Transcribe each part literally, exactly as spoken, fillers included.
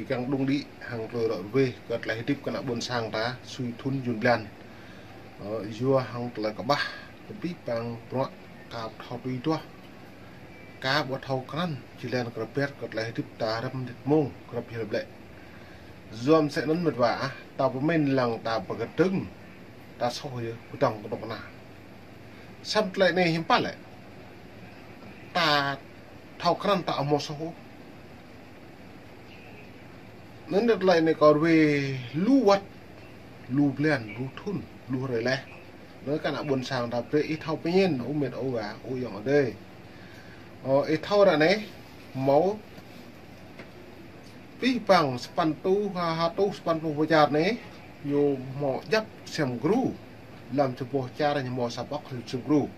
Kiăng pơđung đĭ hăng tơlơi ră ruai kơ tơlơi hơdip kơ ană ƀôn sang ta sui thŭn jun blan. Ơ, yua hăng tơlơi kơƀah kơ abih bang bruă ka ƀu thâo tui duah, ka ƀu thâo krăn, jơlan krăp ƀiă kơ tơlơi hơdip ta răm rit mông, krăp hil ƀlĕ. Yua mơsĕ anŭn mĕt wa ah, ta pơmĭn lăng ta pơkơdơ̆ng, ta soh yơh, pơdơ̆ng kơnuk kơna. Samơ̆ tơlơi anai hiư̆m pă lĕ? Ta thâo krăn ta ƀu hmâo soh ôh. Anŭn tơlơi anai kâo ruai lu wơ̆t, lu blan, lu thŭn, lu hrơi laih. Anŭn kơ ană ƀôn sang ta brơi ih thâo pơñen, ơ mĕt ơ wa, ơ ayŏng adơi. Ơ, ih thâo ră anai, hmâo abih bang sapăn rơtuh, ha, ha rơtuh sapăn pluh pơčar anai, ñu hmâo djăp sem gru. Lăm čơboh čar ñu hmâo sa boh sem gru.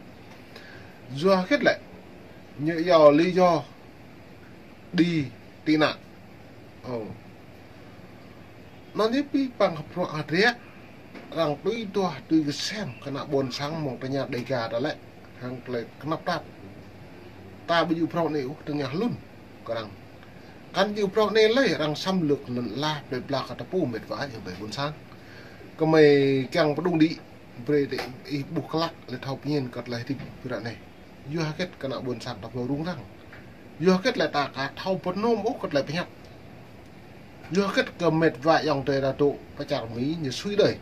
Yua hơget lĕ? Ñu iâu lý do đi tị nạn. Ơ. Anŭn yơh abih bang bruă hơdră, arăng tui duah, tui kơsem kơ ană ƀôn sang mơ̆ng tơña Dega ta lĕ, hăng tơlơi kơnăp tap. Ta ƀu djơ̆ bruă anai ôh, tơngah hlŭn kơ arăng. Kăn djơ̆ bruă anai lơi, arăng xâm lược lŏn ala plơi pla kơ ta pô mĕt wa ayŏng adơi ƀôn sang. Kơmơi kiăng pơđung đĭ, brơi tơ ih ƀuh klă, lĕ thâo pơñen kơ tơlơi hơdip ƀơi ră anai. Yua hơget kơ ană ƀôn sang ta ƀu rŭng răng? Yua hơget lĕ ta ka thâo pơnôm ôh kơ tơlơi pơhiăp? Yua hơget kơ mĕt wa ayŏng adơi ta dŏ pơ čar Mi ñu sui đơi?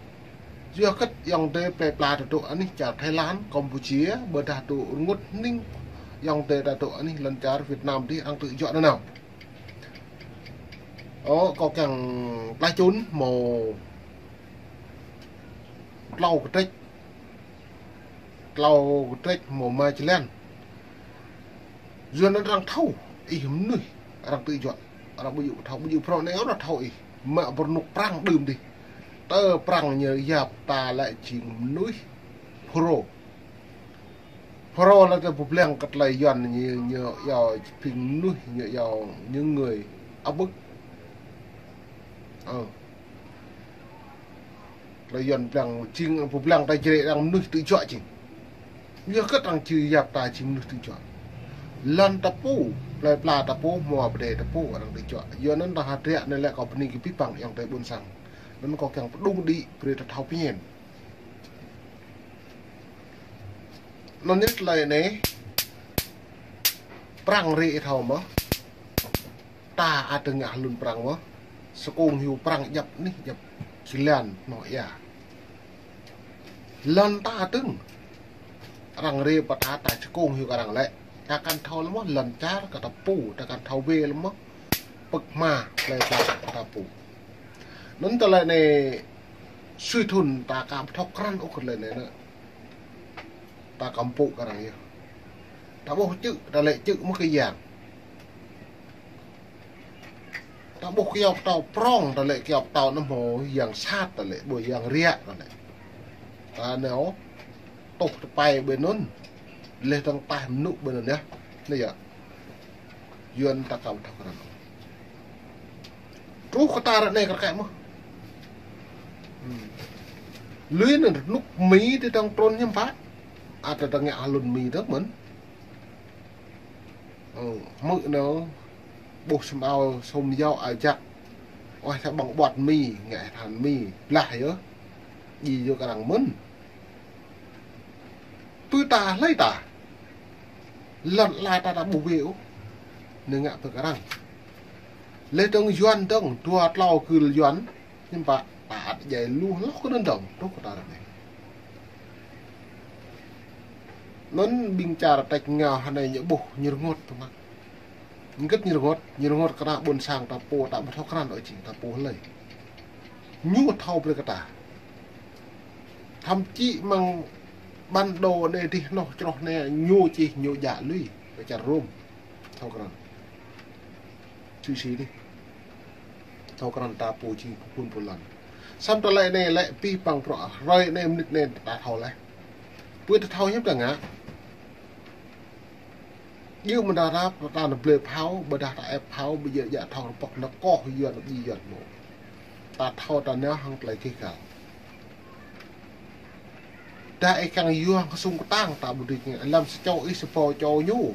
Yua hơget ayŏng adơi plơi pla ta dŏ anih čar Thái Lan, Campuchia, ƀôdah dŏ rơngot hning ayŏng adơi ta dŏ anih lŏn čar Việt Nam dih arăng tŭ juă nanao? Ơ, kâo kiăng pơčun hmâo klâo kơdrĕč, klâo kơdrĕč hmâo rơma jơlan. Yua anŭn arăng thâo ih mơnuih arăng tŭ juă, arăng ƀu djơ̆ thâo, ƀu djơ̆ bruă anai arăng thâo ih. Mă pơrơnŭk Prăng đưm dih. Tơ Prăng ñu yap ta lĕ jing mơnuih Phrô. Phrô lĕ tơ pơblang kơ tơlơi Yuan ñu, ñu iâu jing mơnuih, ñu iâu những người áp bức. Ơ. Tơlơi Yuan pơblang jing, pơblang ta jrĕ arăng mơnuih tŭ juă jing. Yua hơget arăng či yap ta jing mơnuih tŭ juă? Lŏn ta pô, plơi pla ta pô, hmua pơdai ta pô arăng tŭ juă. Yua anŭn ta hơdră anai lĕ kâo bơni kơ abih bang ayŏng adơi ƀôn sang. Anŭn kâo kiăng pơđung đĭ brơi ta thâo pơñen. Anŭn yơh tơlơi anai, Prăng rai ih thâo mơ̆? Ta ăt tơngah hlŭn Prăng mơ̆? Skông hyu Prăng djăp anih djăp jơlan hnoh ia. Lŏn ta tơ̆ng. Arăng rai pơ ta, ta skông hyu kơ arăng lĕ. Ta kăn thâo lơ̆m mơ̆ lŏn čar kơ ta pô, ta kăn thâo wai lơ̆m mơ̆ pơ̆k hma plơi pla kơ ta pô. Anŭn tơlơi anai sui thŭn ta ka ƀu thâo krăn ôh kơ tơlơi anai nă. Ta kăm pŭ kơ arăng yơh. Ta ƀuh čư̆, ta lĕ čư̆ mơ̆ kơ yang. Ta ƀuh kyâo pơtâo prong, ta lĕ kyâo pơtâo anŭn hmâo yang sat, ta lĕ ƀu yang riă, ta lĕ. Ta nao tuh tơpai ƀơi anŭn. Leh tơng taih mơnŭ ƀơi anŭn yơh. Anai yơh. Yuan ta kăm thâo krăn. Truh kơ ta ră anai kơ kĕ mơ̆. Lui anŭn rơnŭk Mi tơ tơng trŭn hiư̆m pă. Ăt tơ tơngah hlŭn Mi tơ mơ̆n. Ơ, hmư̆ nao ƀuh sum ao sum yao a jak. Oih ta ƀơ̆ng ƀuăt Mi, ngă than Mi blah yơh. Ji yơh kơ arăng mơ̆n. Pơ ta hlơi ta. Lŏn ala ta ta ƀu wai ôh. Nao ngă pơ kơ arăng. Leh dơ̆ng Yuan dơ̆ng, dua klâo gưl Yuan. Hiư̆m pă, ta ăt djai lu hloh kơ anŭn dơ̆ng, truh kơ ta ră anai. Anŭn ƀing čar tač rơngao hơnai ñu ƀuh, ñu rơngot tơmă. Hơget ñu rơngot, ñu rơngot kơ ană ƀôn sang ta pô, ta ƀu thâo krăn ôh jing ta pô hlơi. Ñu thâo brơi kơ ta. Thậm chí mơ̆ng bản đồ anai dih hnoh čroh anai ñu čih ñu djă lui pơ čar Rôm. Thâo krăn. Čui si dih. Thâo krăn ta pô jing pơphun pơlăn. Samơ̆ tơlơi anai lĕ abih bang bruă hrơi anai mơnit anai ta thâo laih. Pơ ta thâo hiư̆m ta ngă. Djơ̆ mơ̆n ta rap, ta nao blơi phao, ƀôdah ta ĕp phao, ƀu djơ̆ djă thâo rơpŏk nao koh Yuan, ƀing Yuan mơ̆. Ta thâo ta nao hăng tơlơi gêh gal. Đa ih kiăng yua hăng kơsŭng kơtang ta ƀu đĭ ngă, lăm sa čô ih sa pô čô ñu.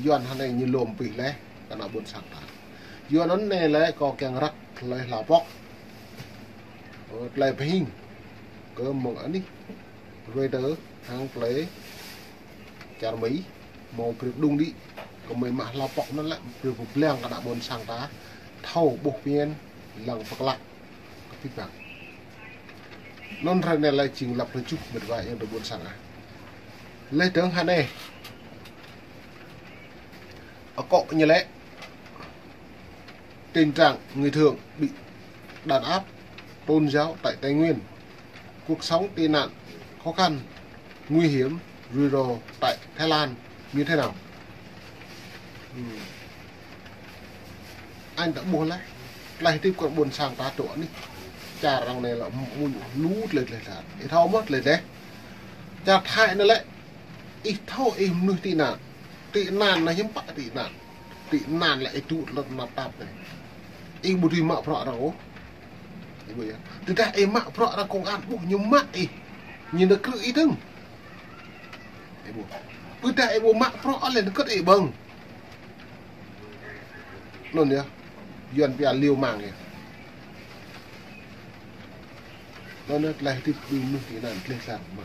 Yuan hơnai ñu lŏm abih laih, kơ ană ƀôn sang ta. Yua anŭn anai lĕ kâo kiăng răk tơlơi hlao pŏk. Ơ, tơlơi pơhing. Kơ mơ̆ng anih. Reuters hăng tơlơi čar Mi. Hmâo brơi pơđŭng đĭ. Kơ mơi mă hlao pŏk anŭn lĕ brơi pơblang kơ ană ƀôn sang ta. Thâo ƀuh pơmĭn lăng pơklă. Kơ pih păng. Anŭn hrơi anai lĕ jing lăp rơjuh mĕt wa ayŏng adơi ƀôn sang ah. Lĕ dơ̆ng hơnai. Akŏ ñu lĕ. Tình trạng người Thượng bị đàn áp tôn giáo tại Tây Nguyên. Cuộc sống tị nạn khó khăn, nguy hiểm, rủi ro tại Thái Lan như thế nào? Ư. Anh ta ƀuh lĕ, tơlơi hơdip kơ ƀôn sang ta tŏ anih. Čar arăng anai lĕ mơ̆ng lu tơlơi tơlơi ta. Ih thâo mơ̆ tơlơi tơlơi. Čar Thái anai lĕ, ih thâo ih mơnuih tị nạn. Tị nạn anai hiư̆m pă tị nạn. Tị nạn lĕ ih tŭ lŏn tơnap tap anai. Ih ƀu dưi mă bruă arăng ôh. Ih ƀuh yơh. Tơdah ih mă bruă arăng công an ƀuh ñu mă ih. Ñu nao krư̆ ih dơ̆ng. Ih ƀuh. Ƀôdah ih ƀu mă bruă lĕ nao kơ̆t ih ƀơ̆ng. Anŭn yơh. Yuan pia liu mang yơh. Anŭn yơh tơlơi hơdip ƀing mơnuih tị nạn tơlơi tlam mă.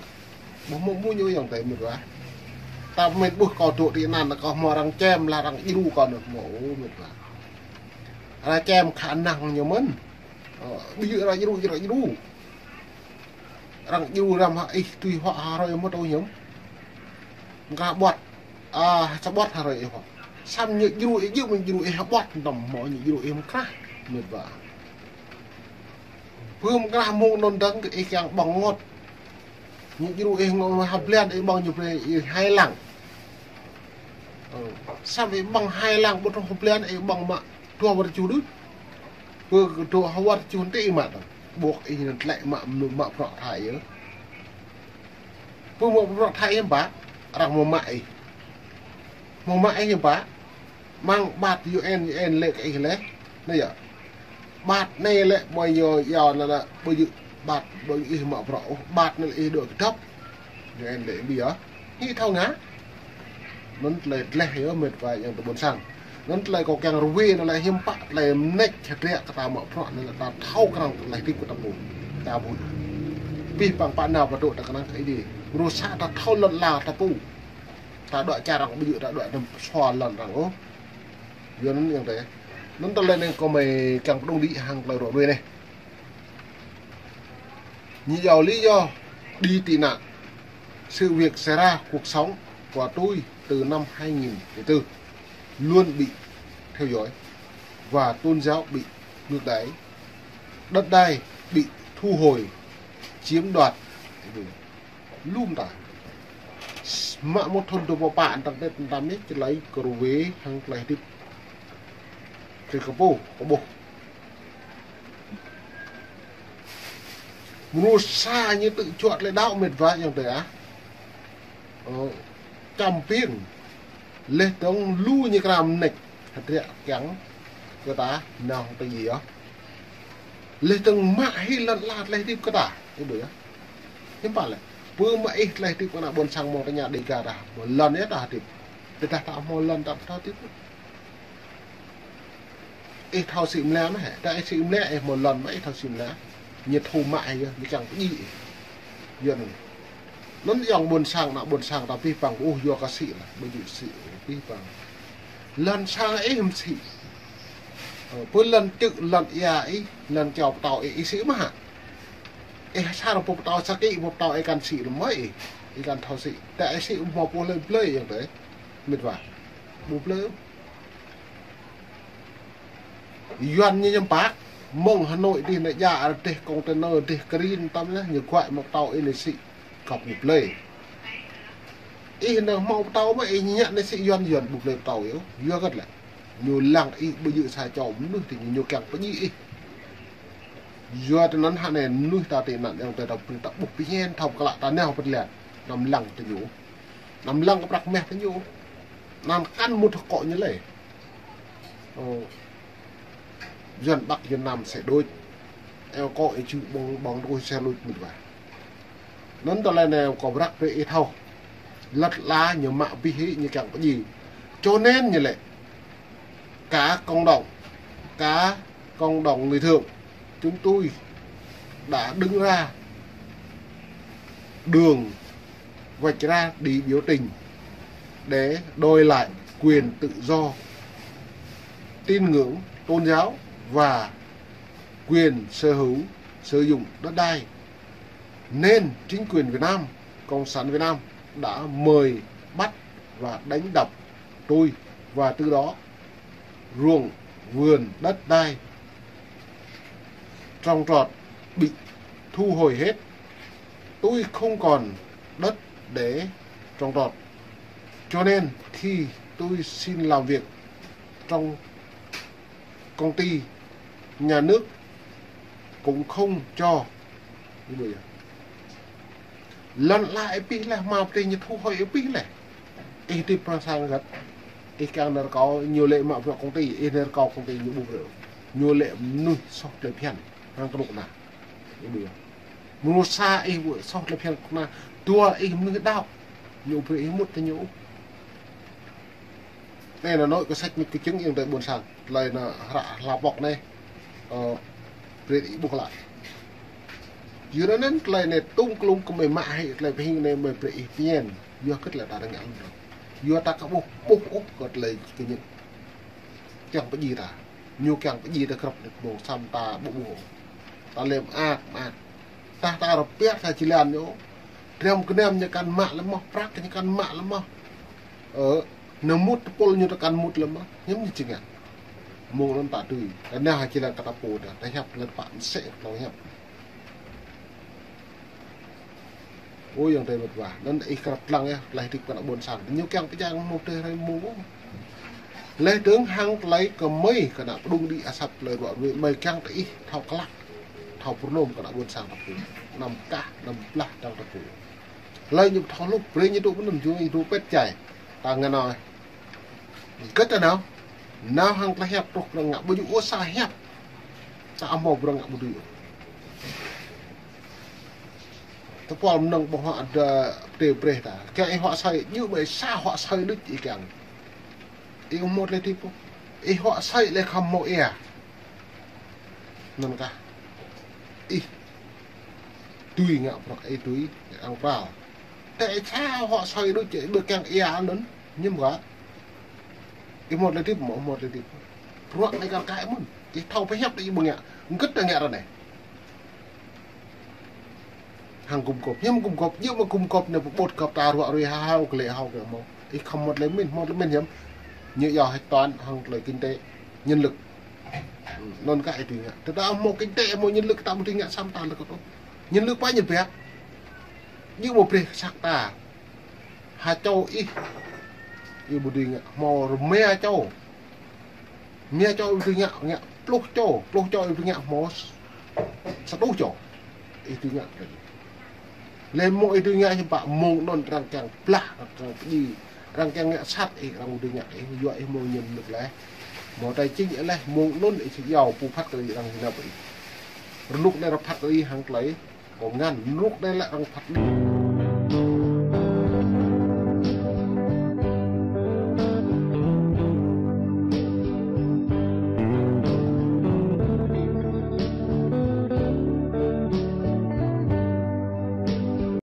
Ƀuh mơ̆ mơ̆ ñu ayŏng adơi mĕt wa. Ta mĕt ƀuh kâo dŏ tị nạn kâo hmâo arăng čem lah arăng djru kâo anŭn hmâo ôh mĕt wa. Arăng čem khả năng ñu mơ̆n. Ơ, ƀu djơ̆ arăng djru, djru, djru. Arăng djru răm hă ih tui huă ha hrơi mơ̆ tui hiư̆m. Mơkrah ƀuăt. A, sa ƀuăt ha hrơi ih huă. Samơ̆ ñu djru ih djơ̆ mơ̆n djru ih ha ƀuăt tơm hmâo ñu djru ih mơkrah. Mĕt wa. Pơm mơkrah mơ̆ng anŭn dơ̆ng kơ ih kiăng ƀơ̆ng ngot. Ñu djru ih ngŏ ha blan ih ƀơ̆ng ñu brơi ih hai lăng. Ơ, samơ̆ ih ƀơ̆ng hai lăng ƀu truh ha blan ih ƀơ̆ng mă dua wơ̆t rơjuh đôč. Pơ dua wơ̆t rơjuh tơ ih mă tơ̆ng. Ƀuh ih anŭn tlĕ mă mơnuih mă bruă Thái yơh. Pơ mă bruă Thái yơh ƀă, arăng hmâo mă ih. Hmâo mă ih yơh ƀă. Mơ̆ng ƀat U N, U N lĕ kơ ih lĕ. Anai yơh. Ƀat anai lĕ ƀơi yơh yơh anŭn lĕ ƀơi yơh ƀat ƀơi ih mă bruă ôh. Ƀat anŭn lĕ ih dŏ kơdŏp. U N lĕ ƀiă. Hĭ thâo ngă. Anŭn tơlơi tơleh yơh mĕt wa ayŏng adơi ƀôn sang. Anŭn tơlơi kâo kiăng rơwe anŭn lĕ hiư̆m pă tơlơi mơneč hơdră kơ ta mă bruă anŭn lĕ ta thâo kơnang tơlơi hơdip kơ ta pô. Ta pô. Pih păng pă nao pơdŏ ta kơnang kơ Ơi Adai. Rơsă ta thâo lŏn ala ta pô. Ta dŏ čar arăng ƀu djơ̆ ta dŏ anăm sua lŏn arăng ôh. Yua anŭn ayŏng adơi. Anŭn tơlơi anai kâo mơi kiăng pơđŭng đĭ hăng tơlơi ră ruai anai. Ñu iâu lý do đi tị nạn. Sự việc xảy ra cuộc sống của tôi từ năm hai nghìn lẻ tư luôn bị theo dõi và tôn giáo bị ngược đãi, đất đai bị thu hồi, chiếm đoạt. Lum ta. Mă mơ̆ thŭn dua rơbâo pă tơ̆ng tơ̆t tơ̆ng tăm anai, tơlơi kơ rơwe hăng tơlơi hơdip. Tơlơi kơ pô, kơ ƀuh. Mơnuih sa ñu tŭ juă tơlơi đaŏ mĕt wa ayŏng adơi ah. Ơ, čăm piêng. Leh dơ̆ng lu ñu kram mơneč. Hơdră kiăng kơ ta nao tơ yơh. Leh dơ̆ng mă hĭ lŏn ala tơlơi hơdip kơ ta. Ih ƀuh yơh. Hiư̆m pă lĕ. Pơ mă ih tơlơi hơdip kơ ană ƀôn sang mơ̆ng tơña Dêga ta. Mơ̆ lŏn yơh ta hơdip. Tơdah ta hmâo lŏn ta thâo hơdip. Ih thâo sĭ mơ̆ lĕ mơ̆ hĕ. Tơdah ih sĭ mơ̆ lĕ, ih hmâo lŏn mơ̆ ih thâo sĭ mơ̆ lĕ. Ñu thu mă ih yơh, ñu kiăng pơdjai ih. Yua anŭn. Anŭn ayŏng ƀôn sang, ană ƀôn sang ta pih păng, ôh, yua kơ sĭ lah, ƀu djơ̆ sĭ, pih păng. Lŏn sang ih mơ̆ sĭ. Ơ, pơ lŏn čư̆, lŏn ia ih, lŏn čô pơtao ih, ih sĭ mơ̆ hă. Ih sar pơ pơtao sa kĭ, pơ pơtao ih kăn sĭ lơ̆m mơ̆ ih, ih kăn thâo sĭ. Tơdah ih sĭ hmâo pô hlơi blơi ayŏng adơi. Mĕt wa. Ƀu blơi. Yuan ñu ñăm pă, mơ̆ng Hà Nội dih nao djă dêh container dêh krin tơm anai, ñu guaĭ mă pơtao ih nao sĭ gŏp ñu blơi. Ih nao hmâo pơtao mơ̆ ih ñă nao sĭ Yuan, Yuan ƀu blơi pơtao ih ôh, yua hơget lĕ. Ñu lăng ih ƀu djơ̆ sa čô mơnuih tơ ñu, ñu kiăng pơdjai ih. Yua tơ anŭn hă anai mơnuih ta tị nạn ayŏng adơi ta ƀuh pơhiăp thâo pơklă ta nao pơtlaih. Anăm lăng tơ ñu. Anăm lăng kơ prăk mah tơ ñu. Anăm kăn mŭt akŏ ñu lĕ. Ơ. Yuan Bắc Yuan Nam sẽ đuổi. Eo akŏ ih čư̆ ƀơ̆ng ƀơ̆ng đuôi xe lụt mĕt wa. Anŭn tơlơi anai kâo răk brơi ih thâo. Lŏn ala ñu mă abih hĭ ñu kiăng pơdjai. Cho nên ñu lĕ. Cả cộng đồng. Cả cộng đồng người Thượng, chúng tôi đã đứng ra đường vạch ra đi biểu tình để đòi lại quyền tự do tín ngưỡng, tôn giáo và quyền sở hữu, sử dụng đất đai. Nên chính quyền Việt Nam, Cộng sản Việt Nam đã mời bắt và đánh đập tôi, và từ đó ruộng vườn đất đai trồng trọt bị thu hồi hết. Tôi không còn đất để trồng trọt. Cho nên khi tôi xin làm việc trong công ty, nhà nước cũng không cho. Lăn la ih pih leh, mă pơtê ñu thu hồi ih pih leh. Ih tip prang sang găt. Ih kiăng nao rơkâo ñu lĕ mă bruă công ty, ih nao rơkâo công ty ñu ƀu brơi. Ñu lĕ mơnuih soh tơlơi phiăn hăng kơnuk kơna. Ih ƀuh yơh. Mơnuih sa ih ƀu soh tơlơi phiăn kơnuk kơna. Dua ih mơnuih đaŏ. Ñu brơi ih mŭt tơ ñu. Anai nă nội kơ sĕč mĭt kơ čưng ayŏng adơi ƀôn sang. Tơlơi nă hră hla pŏk anai. Ơ, brơi ih ƀuh klă. Yua anŭn tơlơi anai tŭm klŭm kơ mơi mă hĭ tơlơi pơhing anai mơi brơi ih pơñen. Yua kơ tơlơi ta đang ngă lŏm. Yua ta ka ƀuh, ƀuh ôh kơ tơlơi kơ ñu. Kiăng pơdjai ta. Ñu kiăng pơdjai ta krăp anai mơ̆ng samơ̆ ta ƀu ƀuh. Ta lĕ mơak, mơak. Tah ta rơpiah sa jơlan ñu. Drăm gơnam ñu kăn mă lĕ mơ̆, prăk ñu kăn mă lĕ mơ̆. Ơ, nao mŭt tơpul ñu ta kăn mŭt lĕ mơ̆. Hiư̆m ñu či ngă. Mơ̆ng anŭn ta tui. Kơnah jơlan kơ ta pô ta, ta hiăp lĕ pă mơsĕ ta hiăp. Ơ ayŏng adơi mơ̆t wa, anŭn ih krăp lăng yơh, tơlơi hơdip kơ ană ƀôn sang. Ñu kiăng pơjing mơ̆ tơlơi rai mơ̆ng. Leh dơ̆ng hăng tơlơi kơ mơi kơ ană pơđung đĭ asăp tơlơi ruă ruê, mơi kiăng tơ ih thâo klă, thâo pơrơnôm kơ ană ƀôn sang ta pô. Anăm kah, anăm blah dăng ta pô. Leh ñu thâo hluh, brơi ñu dŏ mơnŭn, ñu dŏ pĕt čai. Ta ngă nao. Kơ ta nao, nao hăng tơlơi hiăp truh kơ ngă ƀu djơ̆ ôh sa hiăp. Ta ăh mơ̆ bruă ngă ƀu dưi. Tơpul mơnơ̆ng ƀu huă đa pơtê brơi ta. Kiăng ih huă asơi, djơ̆ mơi sa huă asơi đôč ih kiăng. Ih ƀu hmâo tơlơi hơdip ôh. Ih huă asơi lĕ khŏm hmâo ia. Anŭn kah. Ih dưi ngă bruă ih dưi, ih ang pral. Tơ ih sa huă asơi đôč ih ƀu kiăng ia anŭn, hiư̆m gah. Ih hmâo tơlơi hơdip mơ̆, hmâo tơlơi hơdip. Bruă anai kar kaĭ mơ̆n. Ih thâo pơhiăp đôč ih ƀu ngă. Hơget ta ngă ră anai. Hăng gum gôp, hiư̆m gum gôp, djơ̆ mơ̆ gum gôp anai pơƀut gơ̆p ta ruă ruê hao hao kơ lĕ hao kơ hmâo. Ih khŏm hmâo tơlơi pơmĭn, hmâo tơlơi pơmĭn hiư̆m. Ñu yua hơč toan hăng tơlơi kinh tế, nhân lực. Anŭn kah ih dưi ngă. Tơdah hmâo kinh tế, hmâo nhân lực ta ƀu dưi ngă samơ̆ ta lĕ kơ tŏ. Nhân lực pă ñu biă. Djơ̆ mơ̆ brơi kơ săk ta. Ha čô ih. Ih ƀu dưi ngă, hmâo rơma čô. Rơma čô ih ƀu dưi ngă, ngă pluh čô, pluh čô ih ƀu dưi ngă hmâo s-, sa rơtuh čô. Ih dưi ngă. Leh mơ̆ ih dưi ngă hiư̆m pă mơ̆ng anŭn arăng kiăng blah, arăng kiăng pơdjai, arăng kiăng ngă sat ih, arăng ƀu dưi ngă ih, yua ih hmâo nhân lực leh. Hmâo tài chính ih leh, mơ̆ng anŭn ih či iâu pô phat kơ ih arăng či nao pơ ih. Rơnŭk anai arăng phat kơ ih hăng tơlơi pơngăn, rơnŭk anai lĕ arăng phat kơ ih.